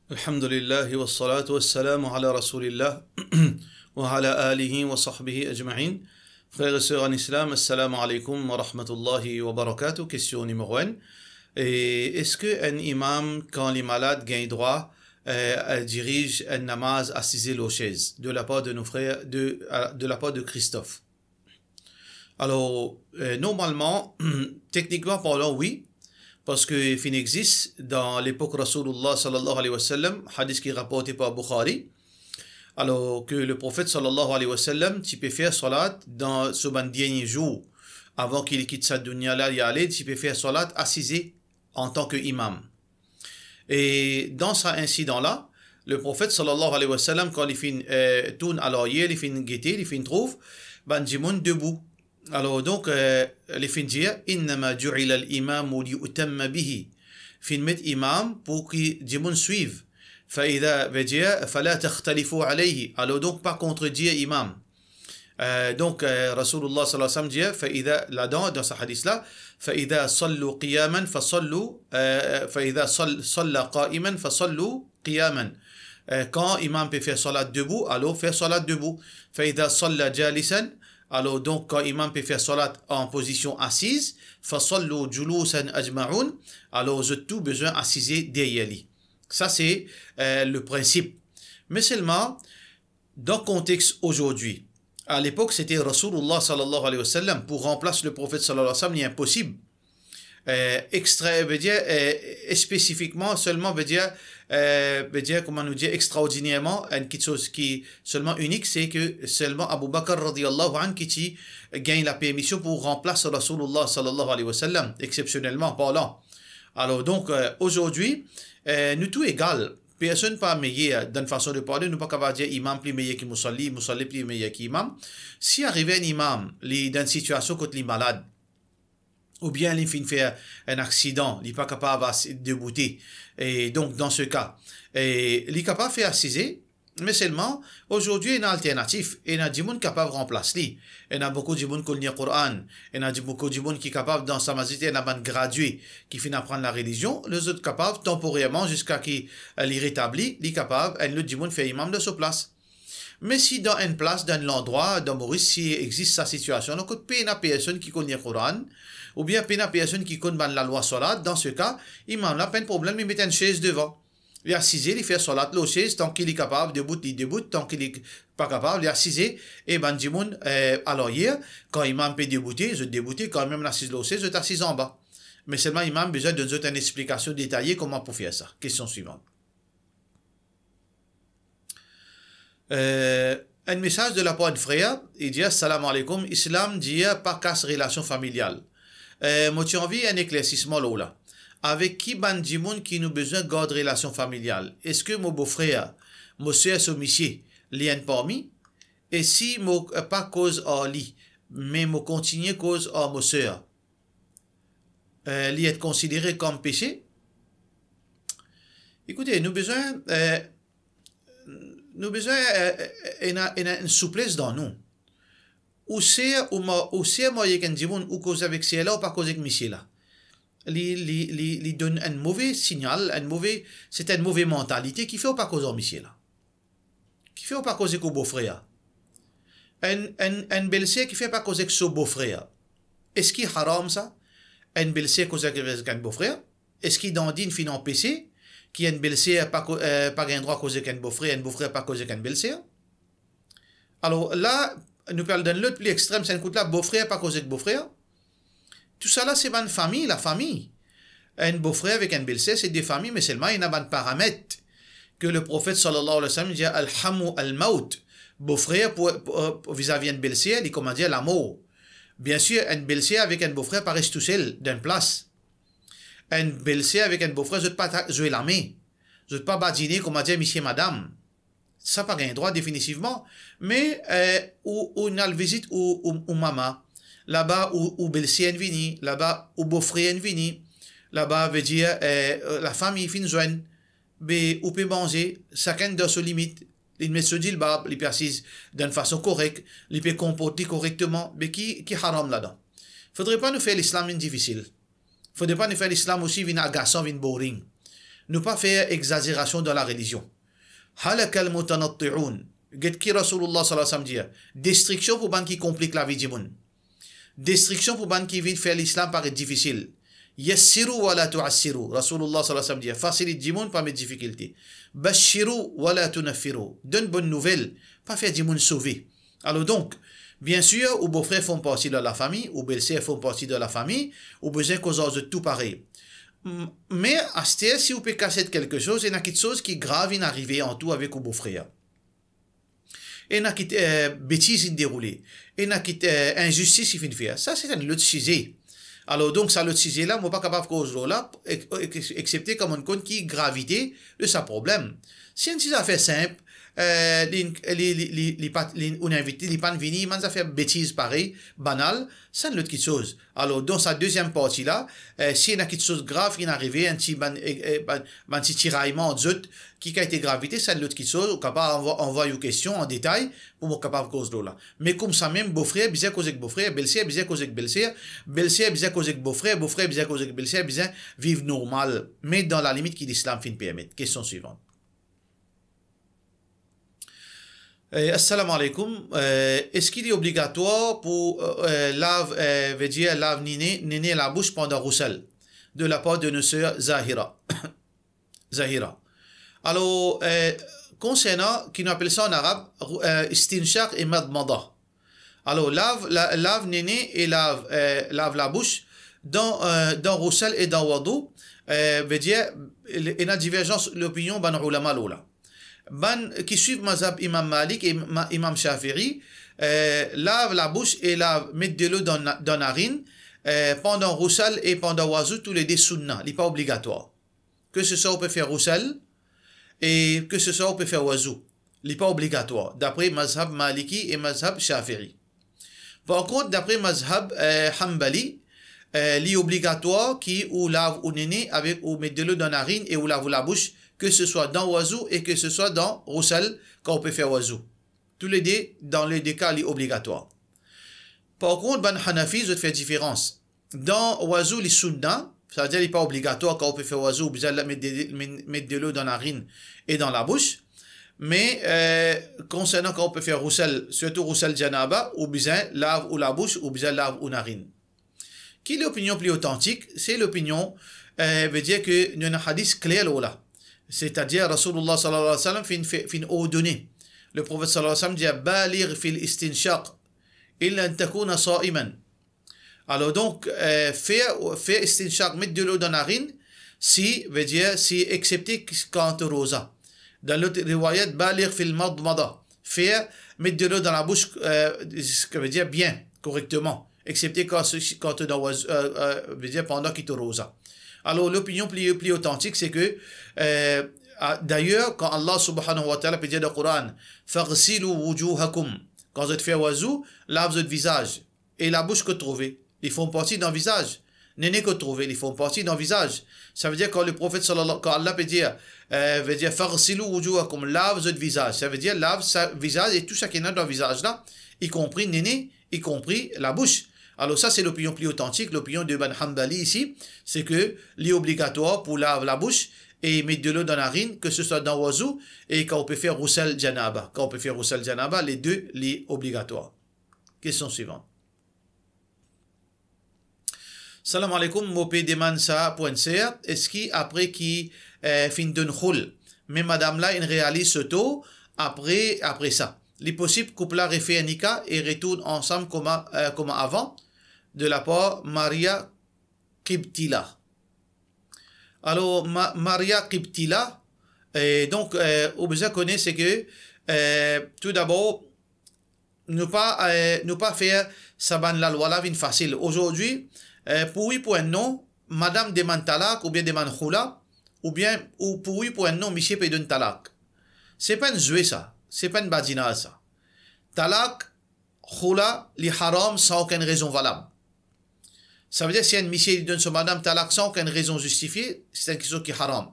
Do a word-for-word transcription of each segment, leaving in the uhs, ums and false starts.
Alhamdulillah, wassalatu wassalamu ala Rasoulillah, wa ala alihi wa sahbihi ajma'in. Frères et sœurs en islam, assalamu alaikum wa rahmatullahi wa barakatuh. Kestion nimero enn. E eski enn imam, kan li malad, gagn drwa, eh, diriz enn namaz asize lor sez, de lapar de nou frer, de, a, de lapar de Christophe? Alor, eh, normalman, teknikman parlan, wi, parski finn existe dan lepok Rasoulillah sallallahu alayhi wa sallam, hadis ki raporte par Bukhari. Alor ke Leprofet sallallahu alayhi wa sallam ti pe fer salat dan so bann dernie zour, avan ki li kit sa dunya la, li ale, ti pe fer salat asize antan ki imam. E dan sa insidan la, Leprofet sallallahu alayhi wa sallam, kan li finn, eh, tourn alaryer, li finn gete, li finn trouv bann dimoun debou. Alor donk, eh, li finn dir, "Innama ju'ila al-imamu liyu'tamma bihi." Finn met imam pou ki dimoun swiv. Fa idha, vedir, "Fala takhtalifu alayhi." Alor donk, pa kontredir imam. Eh, donk, eh, Rasoulillah sallallahu alayhi wa sallam dir, fa idha, ladan, dan sa hadis la, "Fa idha sallu qiyaman fa sallu, eh, fa idha sal-, salla qa'iman fa sallu qiyaman." Eh, kan imam pe fer salat debou, alor fer salat debou. "Fa idha salla jalisan", alor donk, kan imam pe fer salat an pozision asiz, "fa sallu julusan ajma'un", alor zot tou bizin asize deryer li. Sa se, eh, le prinsip. Me selman, dan kontex azordi, a lepok, sete Rasoulillah sallallahu alayhi wa sallam, pou ranplas Leprofet sallallahu alayhi wa sallam, li inposib. Eh, extra, vedir, eh, spesifikman, selman, vedir, eh, vedir, kouma nou dir, extraordinerman, enn kiksoz ki selman inik, se ki selman Abu Bakr radiyallahu anhu ki ti gagn lapermision pou ranplas Rasoulillah sallallahu alayhi wa sallam, exsepsionelman parlan. Alor donk, eh, azordi, eh, nou tou egal. Personn pa meyer, dan fason de parle, nou pa kapav dir imam pli meyer ki mousalli, mousalli pli meyer ki imam. Si arive enn imam, li dan enn sitiasion kot li malad, oubien li finn fer enn aksidan, li pa kapav as-, deboute, e donk, dan se ka, e li kapav fer asize, me selman, azordi, ena alternatif, ena dimoun kapav ranplas li. Ena boukou dimoun konn lir Koran, ena di-, boukou dimoun ki kapav, dan sa mazorite, ena bann gradie ki finn aprann larelizion, lezot kapav tanporerman, ziska ki, eh, li retabli, li kapav enn lot dimoun fer imam dan so plas. Me si dan enn plas, dan enn landrwa, dan Moris, si existe sa sitiasion la, kot pena personn ki konn lir Koran, oubien pena personn ki konn bann lalwa salat, dan se ka, imam la, pa enn problem, li met enn sez devan. Li asize, li fer salat lor sez, tan ki li kapav debout, li debout, tan ki li pa kapav, li asize, e bann dimoun, eh, alaryer, kan imam pe deboute, zot deboute, kan imam asiz lor sez, zot asiz anba. Me selman imam bizin donn zot enn explikasion detaye kouma pou fer sa. Kestion swivan. Eh, enn mesaz de lapar enn frer, li dir, "Salam aleykoum, Islam dir pa kas relasion familial. Eh, mo ti anvi enn eklersisman lor la. Avek ki bann dimoun ki nou bizin gard relasion familial? Eski mo bofrer, mo ser so misie, li enn parmi? E si mo, eh, pa koz ar li, me mo kontigne koz ar mo ser, eh, li et konsidere kom pese?" Ekoute, nou bizin, eh, nou bizin, eh, eh, ena, ena enn souples dan nou. Ou ser, ou ma-, ou ser marye ek enn dimoun, ou koz avek ser la, ou pa koz ek misie la. Li, li, li, li donn enn move signal, enn move, se enn move mantalite ki fer ou pa koz ar misie la. Ki fer ou pa koz ek ou bofrer? Enn, enn, enn belser ki fer pa koz ek so bofrer. Eski haram sa? Enn belser koz ek, ek enn bofrer? Eski dan din finn anpese ki enn belser pa ko-, eh, pa gagn drwa koz ek enn bofrer, enn bofrer pa koz ek enn belser? Alor la, nou pe al dan lot pli extrem, sa enn kout la, bofrer pa koz ek bofrer. Tousala se bann fami, lafami. Enn bofrer avek enn belser, se de fami, me selman ena bann paramet ke Leprofet sallallahu alayhi wa sallam dir, "Alhamu almaut." Bofrer pou, pou, pou vizavi enn belser, li kouma dir lamor. Biensir, enn belser avek enn bofrer pa res tousel dan enn plas. Enn belser avek enn bofrer, zot pa ta-, zwe lame. Zot pa badine, kouma dir, misie madam. Sa pa gagn drwa definitivman. Me, eh, ou, ou inn al vizit ou, ou, ou mama, laba ou, ou belser inn vini, laba ou bofrer inn vini, laba vedir, eh, lafami finn zwenn, be ou pe manze, sakenn dan so limit, li met so dilbab, li pe asiz dan fason korek, li pe konport li korekteman, be ki, ki haram ladan? Fodre pa nou fer Lislam vinn difisil. Fodre pa nou fer Lislam osi vinn agasan, vinn boring. Nou pa fer exazerasion dan larelizion. Halakal mutanatti'un. Get ki Rasoulullah sallallahu alayhi wa sallam dir, destriksion pou bann ki konplik lavi dimoun. Destriksion pou bann ki vinn fer Lislam paret difisil. Yassiru wa la tu'assiru. Rasoulullah sallallahu alayhi wa sallam dir, fasilit dimoun, pa met difikilte. Bashiru wa la tunaffiru. Donn bonn nouvel, pa fer dimoun sove. Alor donk, biensir, ou bofrer form parti de lafami, ou belser form parti de lafami, ou bizin koz ar zot tou parey. M-, me aster, si ou pe kasiet kelke soz, ena kiksoz ki grav inn arive ant ou avek ou bofrer. Ena ki, eh, betiz inn deroule, ena ki, eh, inzistis inn finn fer. Sa, se enn lot size. Alor, donk, sa lot size la, mo pa kapav koz lor la, ek-, ek-, eksepte kan mo konn ki gravite de sa problem. Si enn ti zafer sinp, eh, li, li, li, li, li pa, li, ou invite, li pa'nn vini, bann zafer betiz parey, banal, sa enn lot kiksoz. Alor, dan sa deziem parti la, eh, si ena kiksoz grav ki inn arive, enn ti bann, eh, eh, bann, bann ti tirayman ant zot, ki kalite gravite, sa enn lot kiksoz, ou kapav anvwa-, anvway ou kestion an detay pou mo kapav koz lor la. Me koumsamem, bofrer bizin koz ek bofrer, belser bizin koz ek belser, belser bizin koz ek bofrer, bofrer bizin koz ek belser, bizin viv normal, me dan lalimit ki Lislam finn permet. Kestion swivan. Eh, assalamu alaikum. Eh, eski li obligatwar pou, eh, lav, eh, vedir lav nene, nene labous pandan rousel, de la part de nos sœurs Zahira? Zahira. Alor, eh, konsernan, ki nou apel sa an arab, rou-, eh, istinshaq e madmada. Alor, lav, la-, lav nene e lav, eh, lav labous, dan, eh, dan rousel e dan wadou, eh, vedir, ena diverzans lopinion bann oulama lor la. Bann ki swiv mazhab Imam Malik e ma-, Imam Shafi'i, eh, lav labous e lav, met delo dan na-, dan narinn, eh, pandan rousel e pandan wazou, toulede sunna, li pa obligatwar. Ke se swa ou pe fer rousel, e ke se swa ou pe fer wazou. Li pa obligatwar, dapre mazhab Maliki e mazhab Shafi'i. Par kont, dapre mazhab, eh, Hanbali, eh, li obligatwar ki ou lav ou nene avek ou met delo dan narinn e ou lav ou labous, ke se swa dan wazou e ke se swa dan rousel, kan ou pe fer wazou. Toulede, dan lede ka, li obligatwar. Par kont, bann Hanafi, zot fer diferans. Dan wazou, li sunna, savedir li pa obligatwar, kan ou pe fer wazou, ou bizin la-, met de-, met, met delo dan narinn e dan labous. Me, eh, konsernan kan ou pe fer rousel, sirtou rousel janaba, ou bizin lav ou labous, ou bizin lav ou narinn. Ki lopinion pli otantik? Se lopinion, eh, vedir ke nou ena hadis kler lor la. Setadir Rasoulullah sallallahu alayhi wa sallam finn fe-, finn ordone. Leprofet sallallahu alayhi wa sallam dir, "Baligh fil istinshaq, illa an takuna sa'iman." Alor donk, eh, fer, fer istinshaq, met delo dan narinn, si, vedir, si, eksepte kan to roza. Dan lot riwayat, "Baligh fil madmada." Fer, met delo dan labous, eh, vedir bien, korekteman, eksepte kan, kan to dan waz-, eh, eh, vedir pandan ki to roza. Alor, lopinion pli, pli otantik, se ke, eh, a, dayer, kan Allah subhanahu wa ta'ala pe dir dan Koran, "Faghsilu wujuhakum", kan zot fer wazou, lav zot vizaz. E labous kot trouve? Li form parti dan vizaz. Nene kot trouve? Li form parti dan vizaz. Savedir kan Leprofet sallallahu, kan Allah pe dir, eh, vedir, "Faghsilu wujuhakum", lav zot vizaz. Savedir lav sa vizaz e tou seki ena dan vizaz la, ikonpri nene, ikonpri labous. Alor sa se lopinion pli otantik, lopinion de bann Hanbali isi, se ke li obligatwar pou lav labous e met delo dan narinn, ke se swa dan wazou e kan ou pe fer rousel janaba. Kan ou pe fer rousel janaba, lede li obligatwar. Kestion swivan. Salam alaikum, mo pe demann sa pou enn ser, eski apre ki, eh, finn donn khoul, me madam la inn realiz so tor apre, apre sa, li posib koup la refer nika e retourn ansam kouma, eh, kouma avan, de la par Maria Qibtila. Alor, Ma-, Maria Qibtila, eh, donk, eh, ou bizin kone se ke, eh, tou dabor, nou pa, eh, nou pa fer sa bann lalwa la vinn fasil. Azordi, eh, pou wi pou enn non, madam demann talak oubien demann khoula, oubien, ou pou wi pou enn non, misie pe donn talak. Se pa enn zwe sa, se pa enn badinaz sa. Talak, khoula, li haram san okenn rezon valab. Savedir si enn misie li donn so madam talak san okenn rezon zistifie, se enn kiksoz ki haram.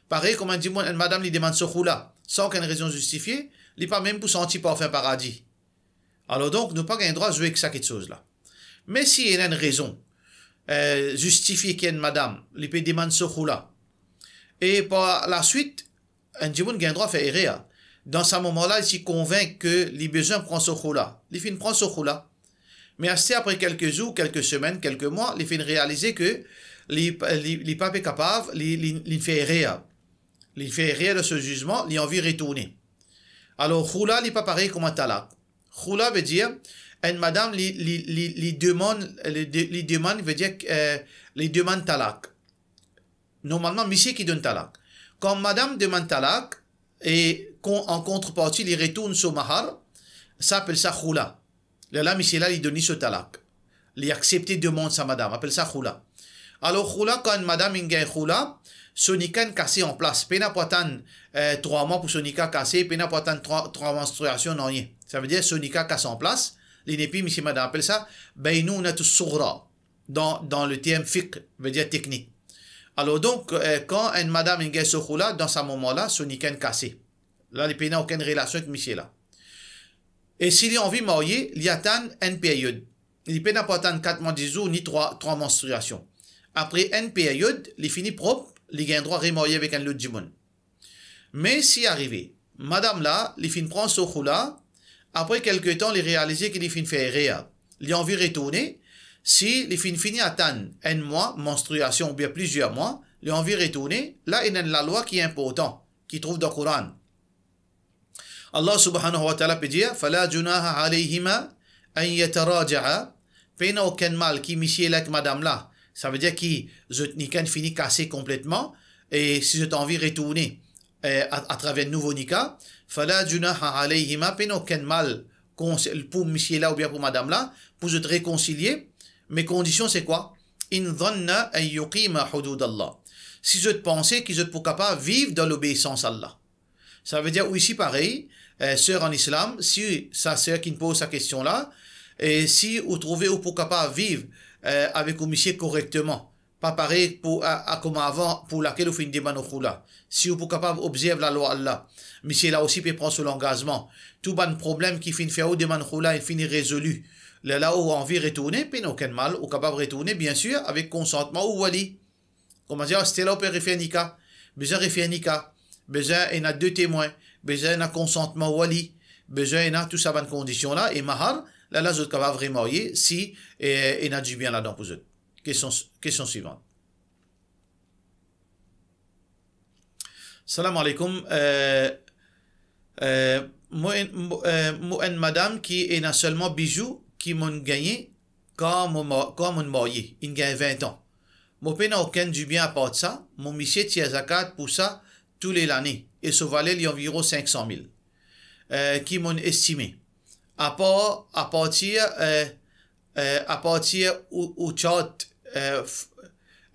Parey kouma enn dimoun, enn madam li demann so khoula san okenn rezon zistifie, li pa mem pou santi parfin paradi. Alor donk, nou pa gagn drwa zwe ek sa kiksoz la. Me si ena enn rezon, eh, zistifie ki enn madam, li pe demann so khoula, E par laswit, enn dimoun gagn drwa fer erer. Dan sa moman la, li ti konvink ke li bizin pran so khula. Li finn pran so khula. Me aster, apre kelke zour, kelke semenn, kelke mwa, li finn realize ke li, li, li pa pe kapav, li, li, li fer erer. Li fer erer dan so zizman, li anvi retourne. Alor, khula, li pa parey kouma talak. Khula vedir, enn madam, li, li, li, li demann, li de-, li demann, vedir, eh, li demann talak. Normalman, misie ki donn talak. Kan madam demann talak, e kon-, an kontreparti, li retourn so mahar, sa apel sa khula. Lerla misie la, li donn li so talak. Li aksepte demann sa madam, apel sa khula. Alor, khula, kan enn madam inn gagn khula, so nika inn kase anplas. Pena pou atann, eh, trwa mwa pou so nika kase, pena pou atann trwa, trwa menstriasion, nanye. Savedir, so nika kase anplas, li nepli misie madam. Apel sa, baynounatus sughra. Dan, dan le term fiqh, vedir teknik. Alor donk, eh, kan enn madam inn gagn so khula, dan sa moman la, so nika inn kase. La, li pena okenn relasion ek misie la. E si li anvi marye, li atann enn period. Li pena pou atann kat mwa dis zour, ni trwa, trwa menstriasion. Apre enn period, li fini prop, li gagn drwa remarye avek enn lot dimoun. Me si arive, madam la, li finn pran so khula, apre kelke tan, li realize ki li finn fer erer. Li anvi retourne, si li finn fini atann enn mwa menstriasion oubien plizier mwa, li anvi retourne, la ena enn lalwa ki inportan, ki trouv dan Koran. Allah subhanahu wa ta'ala pe dir, "Fala junaha alayhima an yataraja'a." Pena okenn mal ki misie la ek madam la, savedir ki zot nika inn fini kase konpletman, e si zot anvi retourne, eh, a, atraver nouvo nika, "fala junaha alayhima", pena okenn mal kons-, pou misie la oubien pou madam la, pou zot rekonsilie, me kondision se kwa? "In zanna an yuqima hududallah." Si zot panse ki zot pou kapav viv dan lobeisans Allah. Savedir, ou isi parey, eh, ser an islam, si sa ser ki'nn poz sa kestion la, e si ou trouve ou pou kapav viv, eh, avek ou misie korekteman, pa parey pou, a, a, kouma avan, pou lakel ou finn demann ou khula. Si ou pou kapav obzerv lalwa Allah, misie la osi pe pran so langazman. Tou bann problem ki finn fer ou demann khula, inn fini rezoli. Lerla ou anvi retourne, pena okenn mal, ou kapav retourne, biensir, avek konsantman ou wali. Kouma dir, aster la ou pe refer nika, bizin refer nika, bizin ena de temwin, bizin ena konsantman wali, bizin ena tou sa bann kondision la, e mahar, lerla zot kapav remarye si, eh, ena dibien ladan pou zot. Kestion, kestion swivan. Salam aleykoum. Eh, eh, mo enn, mo, eh, mo enn madam ki ena selman bizou ki mo'nn gagne kan mo ma-, kan mo'nn marye, inn gagn vin an. Mo pena okenn dibien apar sa, mo misie tir zakat pou sa toule lane, e so valer li anviron sink san mil, eh, ki mo'nn estime. Apar, apartir, eh, eh, apartir ou, ou chart, eh, f-,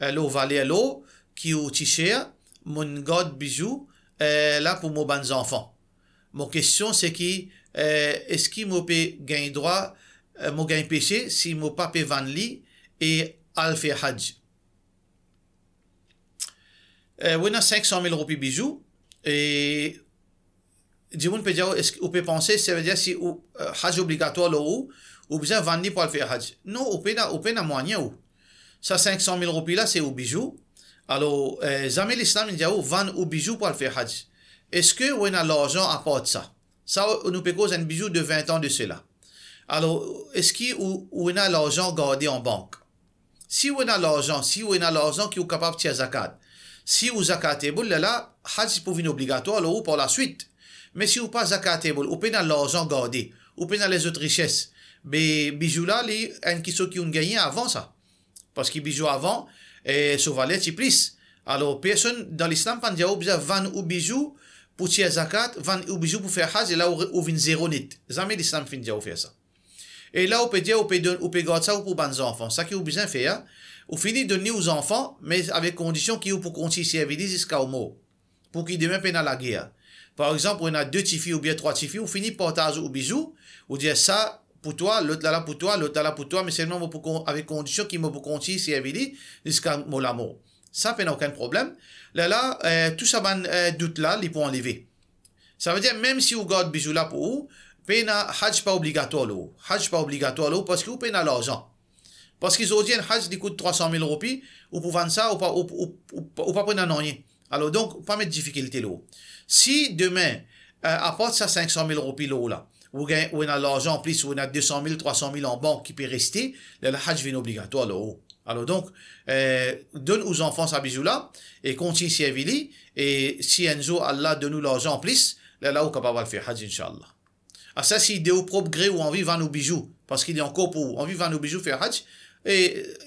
eh, lor valer lor ki ou ti tir, mo'nn gard bizou, eh, la pou mo bann zanfan. Mo kestion se ki, eh, eski mo pe gagn drwa, eh, mo gagn pese si mo pa pe vann li e al fer hadj? Eh, ou ena sink san mil roupi bizou, e dimoun pe dir, eski ou pe panse, savedir si ou, eh, hadj obligatwar lor ou, ou bizin vann li pou al fer hadj? Non, ou pena, ou pena mwayin ou. Sa sink san mil roupi la, se ou bizou. Alor, eh, zame Lislam inn dir ou vann ou bizou pou al fer hadj. Eski ou ena larzan apar sa? Sa, nou pe koz enn bizou de vin an de sela. Alor, eski ou, ou ena larzan garde an bank? Si ou ena larzan, si ou ena larzan ki ou kapav tir zakat, si ou zakatable, lerla hadj pou vinn obligatwar lor ou par laswit. Me si ou pa zakatable, ou pena larzan garde, ou pena lezot rises, be bizou la, li enn kiksoz ki ou'nn gagne avan sa. Parski bizou avan, eh, so valer ti plis. Alor, personn dan Lislam pa'nn dir ou bizin vann ou bizou pou tir zakat, vann ou bizou pou fer hadj, e la ou re-, ou vinn zero net. Zame Lislam finn dir ou fer sa. E la ou pe dir, ou pe donn, ou pe gard sa ou pou bann zanfan. Sa ki ou bizin fer, ou fini donn li ou zanfan, me avek kondision ki ou pou kontign servi li ziska ou mor. Pou ki demin pena lager. Par exanp, ou ena de tifi oubien trwa tifi, ou fini partaz ou bizou, ou dir sa pou twa, lot la la pou twa, lot la la pou twa, me selman mo pou kon-, avek kondision ki mo pou kontign servi li ziska mo lamor. Sa pena okenn problem. Lerla, eh, tou sa bann, eh, dout la, li pou anleve. Savedir, mem si ou gard bizou la pou ou, pena hadj pa obligatwar lor ou. Hadj pa obligatwar lor ou parski ou pena larzan. Parski zordi enn hadj li kout trwa san mil roupi, ou pou vann sa, ou pa, ou, ou, ou, ou pa pou ena nanye. Alor donk, pa met difikilte lor ou. Si demin, eh, apart sa sink san mil roupi lor ou la, ou gagn, ou ena larzan anplis, ou ena de san mil, trwa san mil an bank ki pe reste, lerla Hadj vinn obligatwar lor ou. Alor donk, eh, donn ou zanfan sa bizou la, e kontign servi li, e si enn zour Allah donn ou larzan anplis, lerla ou kapav al fer Hadj, inshallah. Asa, si de ou prop gre ou anvi vann ou bizou, parski li ankor pou ou, anvi vann ou bizou, fer Hadj, e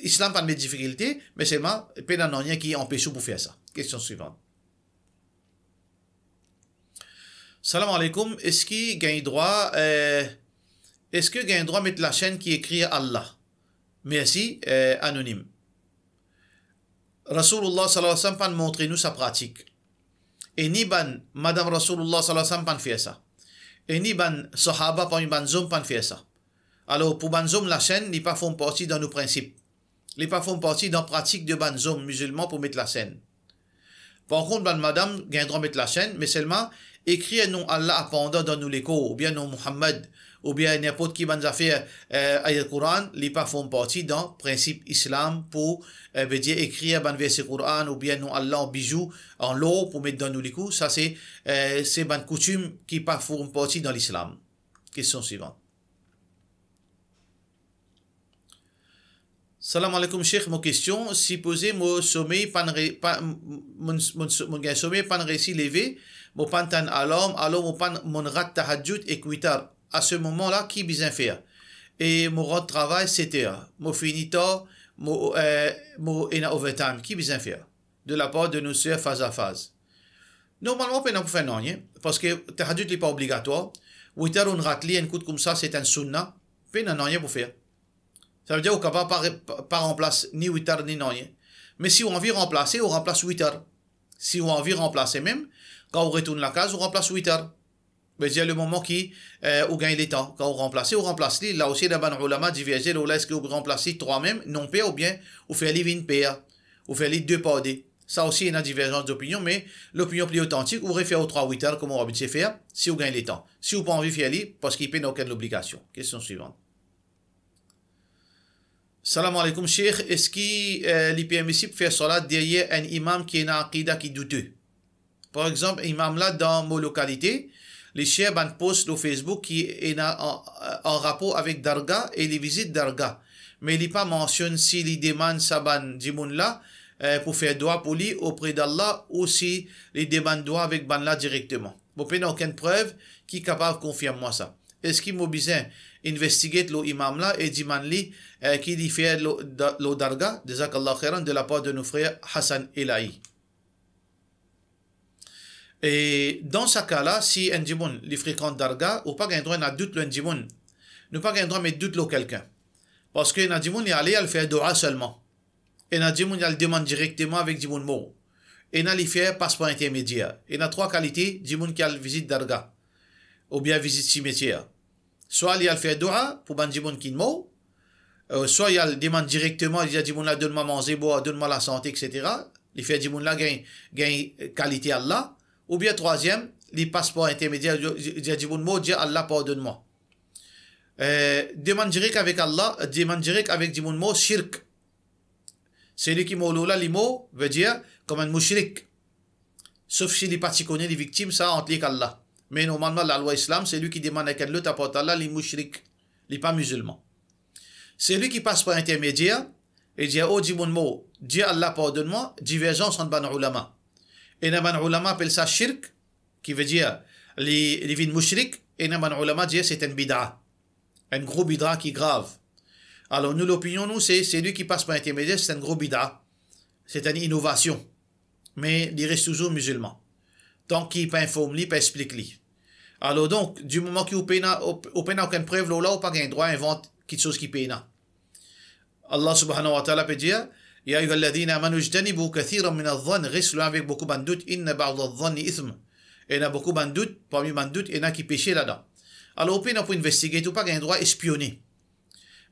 Islam pa met difikilte, me selman, pena nanye ki anpes ou pou fer sa. Kestion swivan. Salam aleykoum, eski gagn drwa, eh, eski gagn drwa met lasenn ki ekrir Allah? Mersi, eh, anonim. Rasoulullah sallallahu alayhi wa sallam pa'nn montre nou sa pratik. E ni bann madam Rasoulullah sallallahu alayhi wa sallam pa'nn fer sa. E ni bann sahaba parmi bann zom pa'nn fer sa. Alor, pou bann zom, lasenn, li pa form parti dan nou prinsip. Li pa form parti dan pratik de bann zom mizilman pou met lasenn. Par kont, bann madam gagn drwa met lasenn, me selman ekrir nom Allah apandan dan nou lekor, oubien nom Muhammad, oubien ninport ki bann zafer, eh, ayat Koran, li pa form parti dan prinsip Islam pou, eh, vedir ekrir bann verse Koran oubien nom Allah an bizou, an lor pou met dan nou likou. Sa se, eh, se bann koutim ki pa form parti dan Lislam. Kestion swivan. Salam aleykoum, Sheikh. Mo kestion, sipoze mo somey pa'nn re-, pa, m-, mo, mo, mo gagn somey, pa'nn resi leve, mo pa'nn tann alarm, alor mo pa'nn, mo'nn rat tahajjud ek witar. A se moman la, ki bizin fer? E mo rant travay set er, mo fini tar, mo, eh, mo ena overtime. Ki bizin fer? De lapar de nou ser Faz a Faz. Normalman, pena pou fer nanye, parski tahajjud li pa obligatwar. Witar ou'nn rat li enn kout koumsa, se enn sunna, pena nanye pou fer. Savedir ou kapav pa re-, pa, pa ranplas ni witar ni nanye. Me si ou anvi ranplase, ou ranplas witar. Si ou anvi ranplase mem, kan ou retourn lakaz, ou ranplas witar. Vedir, le moman ki, eh, ou gagn letan, kan ou ranplase, ou ranplas li. La osi, ena bann oulama diverze lor la, eski ou ranplas li trwa mem, non per, oubien ou fer li vinn per, ou fer li de par de. Sa osi, ena diverzans dopinion, me lopinion pli otantik, ou refer ou trwa witar kouma ou abitie fer, si ou gagn letan. Si ou pa anvi fer li, parski pena okenn lobligasion. Kestion swivan. Salam aleykoum, Sheikh. Eski, eh, li permisib fer salat deryer enn imam ki ena akida ki doute? Par exanp, imam la dan mo lokalite, li share bann post lor Facebook ki ena an, an rapor avek darga e li vizit darga. Me li pa mansionn si li demann sa bann dimoun la, eh, pou fer dwa pou li opre d'Allah ou si li demann dwa avek bann la direkteman. Mo pena okenn prev ki kapav konfirm mwa sa. Eski mo bizin investigate lor imam la e dimann li, eh, ki li fer lor, da-, lor darga? Jazakallah khairan, de lapar de nou frer Hassan Elahi. E dan sa ka la, si enn dimoun li frekant darga, ou pa gagn drwa ena dout lor enn dimoun. Nou pa gagn drwa met dout lor kelkenn. Parski ena dimoun li ale al fer dua selman. Ena dimoun li al demann direkteman avek dimoun mor. Ena li fer pas par intermedier. Ena trwa kalite dimoun ki al vizit darga oubien vizit simetier. Swa li al fer dua pou bann dimoun ki mor, eh, swa li al demann direkteman, li dir dimoun la, "Donn mwa manze, bwar, donn mwa lasante, et cetera." Li fer dimoun la gagn, gagn kalite Allah. Oubien trwaziem, li pas par intermedier, li dir dimoun mor, dir, "Allah, pardonn mwa." Eh, demann direk avek Allah, demann direk avek dimoun mor, shirk. Seli ki mor lor la, li mor, vedir, kouma enn moushrik. Sof si li pa ti kone li viktim, sa ant li ek Allah. Me normalman, lalwa Islam, seli ki demann ek enn lot apar Allah, li moushrik. Li pa mizilman. Seli ki pas par intermedier, e dir, "O dimoun mor, dir Allah pardonn mwa," diverzans ant bann oulama. Ena bann oulama apel sa shirk, ki vedir, li, li vinn moushrik, ena bann oulama dir se enn bid'a. Enn gro bid'a ki grav. Alor, nou, lopinion nou, se, seli ki pas par intermedier, se enn gro bid'a. Se enn inovasion. Me li res touzour mizilman. Tan ki pa inform li, pa explik li. Alor donk, di moman ki ou pena, ou, ou pena okenn prev lor la, ou pa gagn drwa invant kiksoz ki pena. Allah subhanahu wa ta'ala pe dir, "Ya ayyuhalladhina amanu ijtanibu kathiran minaz zann", res lwin avek boukou bann dout, "inna ba'daz zanni ithm." Ena boukou bann dout, parmi bann dout, ena ki pese ladan. Alor, ou pena pou investigate, ou pa gagn drwa espione.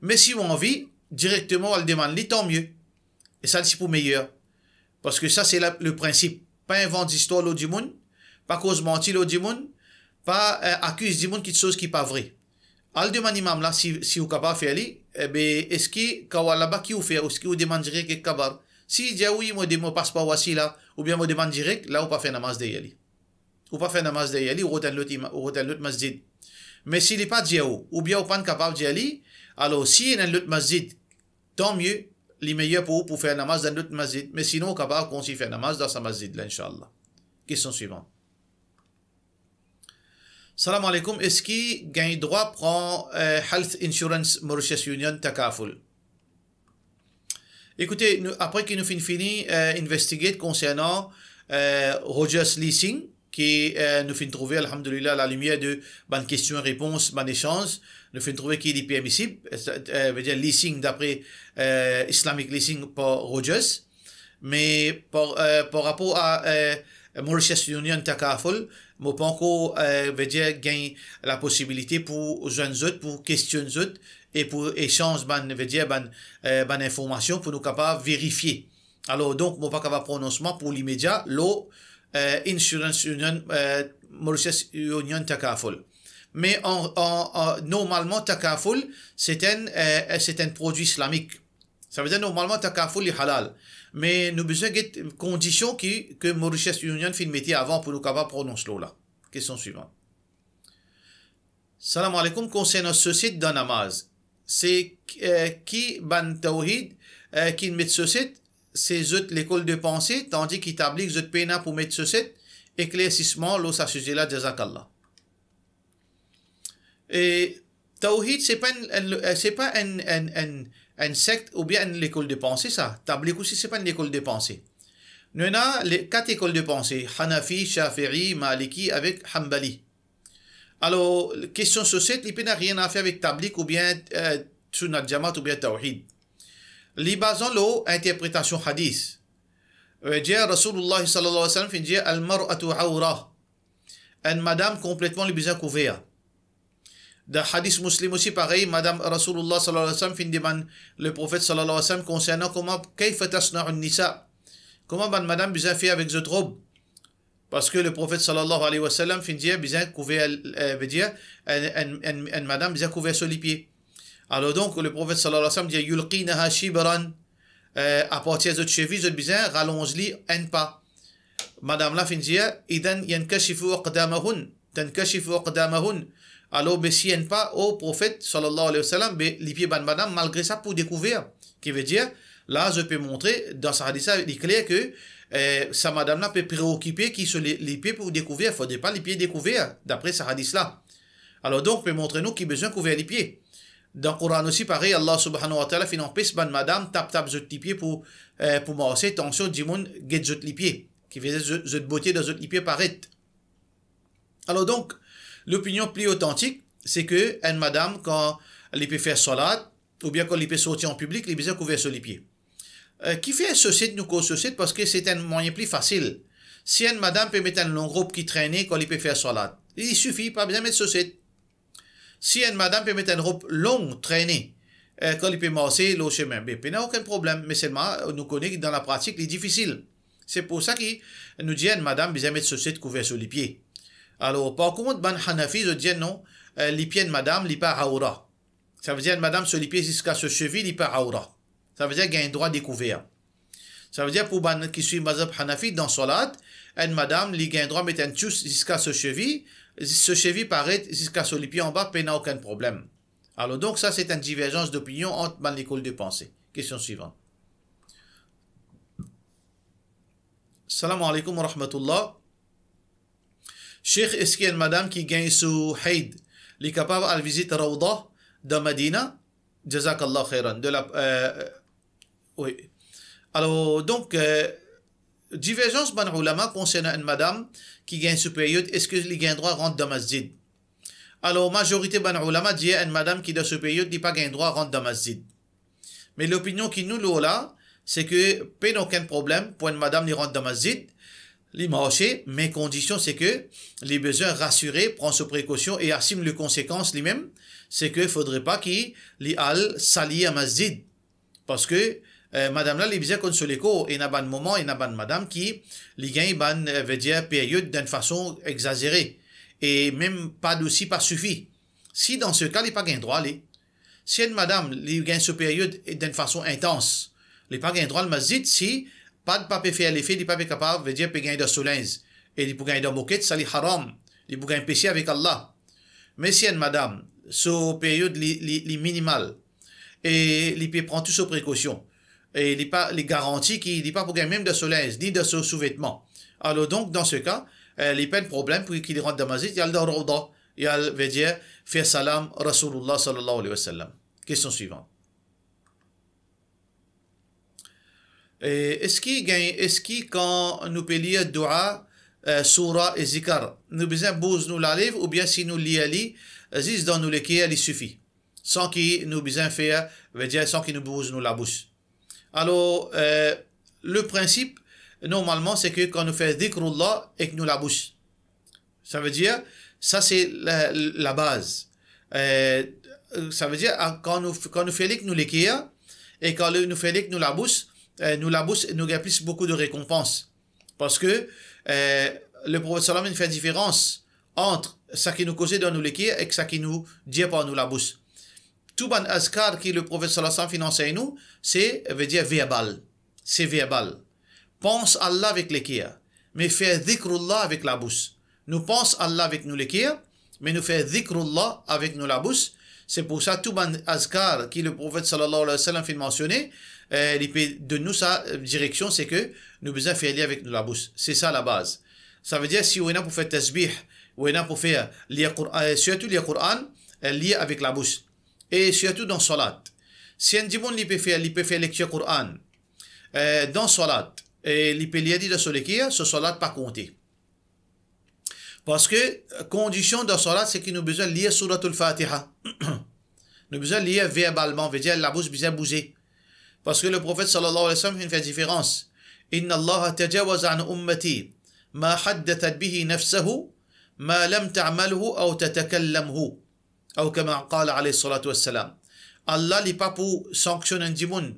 Me si ou anvi, direkteman ou al demann li, tan mie. E sa, li ti pou meyer. Parski sa, se la, le prinsip. Pa invant zistwar lor dimoun, pa koz manti lor dimoun, pa, eh, akiz dimoun kiksoz ki pa vre. Al demann imam la, si, si ou kapav fer li, ebe, eski kan ou al laba ki ou fer, eski ou demann direk ek kabar? Si li dir, "Wi, mo de-, mo pas par wasi la," oubien mo demann direk, la ou pa fer namaz deryer li. Ou pa fer namaz deryer li, ou rod enn lot ima-, ou rod enn lot masjid. Me si li pa dir ou, oubien ou pa'nn kapav dir li, alor si ena enn lot masjid, tan mie, li meyer pou ou pou fer namaz dan lot masjid. Me sinon, ou kapav kontign fer namaz dan sa masjid la, inshallah. Kestion swivan. Salam alaikum, eski gagn drwa pran, eh, Health Insurance Mauritius Union Takaful? Ekoute, nou, apre ki nou finn fini, eh, investigate konsernan, eh, Rogers Leasing, ki, eh, nou finn trouve, alhamdulillah, a la limier de bann kestion repons, bann esanz, nou finn trouve ki li permisib, eh, eh, vedir leasing dapre, eh, Islamic Leasing par Rogers. Me par, eh, par rapor a, eh, Mauritius Union Takaful, mo pankor, eh, vedir gagn laposibilite pou zwenn zot, pou kestionn zot e pou esanz bann, vedir bann, eh, bann informasion pou nou kapav verifie. Alor, donk, mo pa kapav pronons mwa pou limedia lor, eh, Insurance Union, eh, Mauritius Union Takaful. Me an, an, an, normalman, Takaful, se enn, eh, se enn prodwi islamik. Savedir, normalman, Takaful li halal. Me nou bizin get kondision ki, ke Mauritius Union finn mete avan pou nou kapav pronons lor la. Kestion swivan. Salam alaikum, konsernan soset dan namaz. Se, eh, ki bann tawhid, eh, ki met soset, se zot lekol de panse, tandi ki tablig zot pena pou met soset, eklersisman lor sa size la, jazakallah. E tawhid, se pa enn, enn, eh, se pa enn, enn, enn, enn sekt oubien enn lekol de panse, sa. Tablig osi, se pa enn lekol de panse. Nou ena le, kat lekol de panse, Hanafi, Shafi'i, Maliki avek Hanbali. Alor, kestion soset, li pena nanye a fer avek tablig oubien, eh, Sunnat Jamaat oubien tawhid. Li baze lor interpretasion hadis. Eh, dir Rasoulullah sallallahu alayhi wa sallam finn dir, "Al-mar'atu awra." Enn madam konpletman li bizin kouver. Dan hadis Muslim osi parey, madam Rasoulullah sallallahu alayhi wa sallam finn demann Leprofet sallallahu alayhi wa sallam konsernan kouma, "Kayfa tasna'un nisa?" Kouma bann madam bizin fer avek zot rob? Parski Leprofet sallallahu alayhi wa sallam finn dir bizin kouver, eh, vedir, enn, enn, enn, enn madam bizin kouver so lipie. Alor donk, Leprofet sallallahu alayhi wa sallam dir, "Yulqinaha shibran." Eh, apartir zot sevi, zot bizin ralonz li enn pa. Madam la finn dir, "Idhan yankashifu aqdamahun, tankashifu aqdamahun." Alor, be si enn pa, o Profet, sallallahu alayhi wa sallam, be lipie bann madam, malgre sa, pou dekouver. Ki vedir, la, zot pe montre, dan sa hadis la, li kler ke, eh, sa madam la pe preokipe ki so li-, lipie pou dekouver, fodre pa lipie dekouver, dapre sa hadis la. Alor donk, pe montre nou ki bizin kouver lipie. Dan Koran osi, parey, Allah subhanahu wa ta'ala finn anpes bann madam tap-tap zot lipie pou, eh, pou marse, tansion dimoun get zot lipie. Ki vedir zot, zot bote dan zot lipie paret. Alor donk, lopinion pli otantik, se ke enn madam, kan li pe fer swalat, oubien kan li pe sorti an piblik, li bizin kouver so lipie. Eh, kifer soset, nou koz soset, parski se enn mwayin pli fasil. Si enn madam pe met enn long rob ki trene kan li pe fer swalat, li sifi, pa bizin met soset. Si enn madam pe met enn rob long, trene, eh, kan li pe marse lor sime, be, pena okenn problem, me selman, nou kone ki dan lapratik, li difisil. Se pou sa ki nou dir enn madam bizin met soset kouver so lipie. Alor, par kont, bann Hanafi, zot dir non, eh, lipie enn madam, li pa awra. Savedir enn madam so lipie ziska so sevi, li pa awra. Savedir gagn drwa dekouver. Savedir pou bann ki swiv mazhab Hanafi, dan swalat, enn madam, li gagn drwa met enn tous ziska so sevi, so sevi paret ziska so lipie anba, pena okenn problem. Alor donk, sa se enn diverzans dopinion ant bann lekol de panse. Kestion swivan. Salam alaikum wa rahmatullah. Sheikh, eski enn madam ki gagn so hayd, li kapav al vizit Rawda dan Madina? Jazakallah khairan. De la, eh, wi. Alor, donk, eh, diverzans bann oulama konsernan enn madam ki gagn so period, eski li gagn drwa rant dan masjid? Alor, mazorite bann oulama dir enn madam ki dan so period, li pa gagn drwa rant dan masjid. Me lopinion ki nou lor la, se ke pena okenn problem pou enn madam li rant dan masjid, li marse, me kondision se ke li bizin rasire, pran so prekosion e asim le konsekans limem, se ke fodre pa ki li al saliye masjid. Parski, eh, madam la, li bizin konn so lekor, ena bann moman, ena bann madam ki li gagn bann, eh, vedir, period dan enn fason egzazere, e mem pad osi pa sifi. Si dan se ka, li pa gagn drwa, li. Si enn madam, li gagn so period dan enn fason intans, li pa gagn drwa al masjid, si Pad pa pe fer lefe, li pa pe kapav, vedir pe gagn dan so linz, e li pou gagn dan moket, sa li haram, li pou gagn pese avek Allah. Me si enn madam, so period li, li, li minimal, e li pe pran tou so prekosion, e li pa, li garanti ki li pa pou gagn mem dan so linz, ni dan so souvetman. Alor donk, dan se ka, eh, li pa enn problem pou ki li rant dan masjid, li al dan Rawda, li al, vedir, fer salam Rasoulillah sallallahu alayhi wa sallam. Kestion swivan. Eh, eski gagn, eski kan nou pe lir doua, eh, soura e zikar, nou bizin bouz nou lalev, oubien si nou lir li, eh, zis dan nou leker, li sifi, san ki nou bizin fer, vedir, san ki nou bouz nou labous? Alor, eh, le prinsip, normalman, se ke kan nou fer zikrullah ek nou labous, savedir, sa se la, labaz. Eh, savedir, a, kan nou, kan nou fer li ek nou leker, e kan nou fer li ek nou labous, eh, nou labous, nou gagn plis boukou de rekonpans. Parski, eh, le Profet sallam inn fer diferans ant sa ki nou koze dan nou leker ek sa ki nou dir par nou labous. Tou bann azkar ki le Profet sallallahu alayhi wa sallam finn ansegn nou, se, vedir, verbal. Se verbal. Pans Allah avek leker, me fer zikrullah avek labous. Nou pans Allah avek nou leker, me nou fer zikrullah avek nou labous. Se pou sa tou bann azkar ki le Profet sallallahu alayhi wa sallam finn mansione, eh, li pe donn nou sa, eh, direksion, se ke nou bizin fer li avek nou labous. Se sa labaz. Savedir, si ou ena pou fer tasbih, ou ena pou fer lir Kour-, eh, sirtou lir Koran, eh, lir avek labous. E sirtou dan salat. Si enn dimoun li pe fer, li pe fer lektir Koran, eh, dan salat, e li pe lir li dan so leker, so salat pa konte. Parski, eh, kondision dan salat, se ki nou bizin lir Souratul Fatiha. Nou bizin lir verbalman, vedir labous bizin bouze. Parski le Profet sallallahu alayhi wa sallam finn fer diferans. Inna Allaha tajawaza an ummati ma haddathat bihi nafsuhu ma lam ta'malhu aw tatakallamhu. Aw kama qala alayhi salatu wassalam. Allah li pa pou sanksionn enn dimoun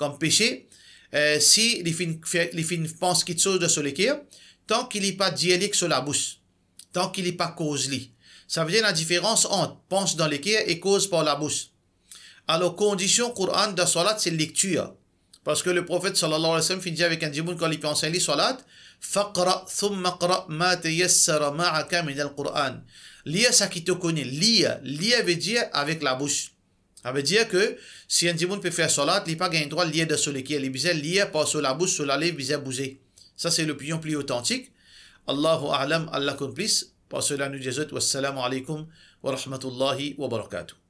kom pese, eh, si li finn fer, li finn pans kitsoz dan so leker, tan ki li pa dir li ek so labous, tan ki li pa koz li. Savedir ena diferans ant pans dan leker e koz par labous. Alor, kondision Koran dan salat, se lektir. Parski le Profet sallallahu alayhi wa sallam finn dir avek enn dimoun kan li pe ansegn li salat, "Faqra thumma qra ma tayassara ma'aka min al-Quran." Lir sa ki to kone, lir, lir vedir avek labous. Savedir ke si enn dimoun pe fer salat, li pa gagn drwa lir dan so leker, li bizin lir par so labous, so lalev bizin bouze. Sa se lopinion pli otantik. Allahu a'lam, Allah konn plis. Par sela nou dir zot, wassalamu alaykum wa rahmatullahi wa barakatuh.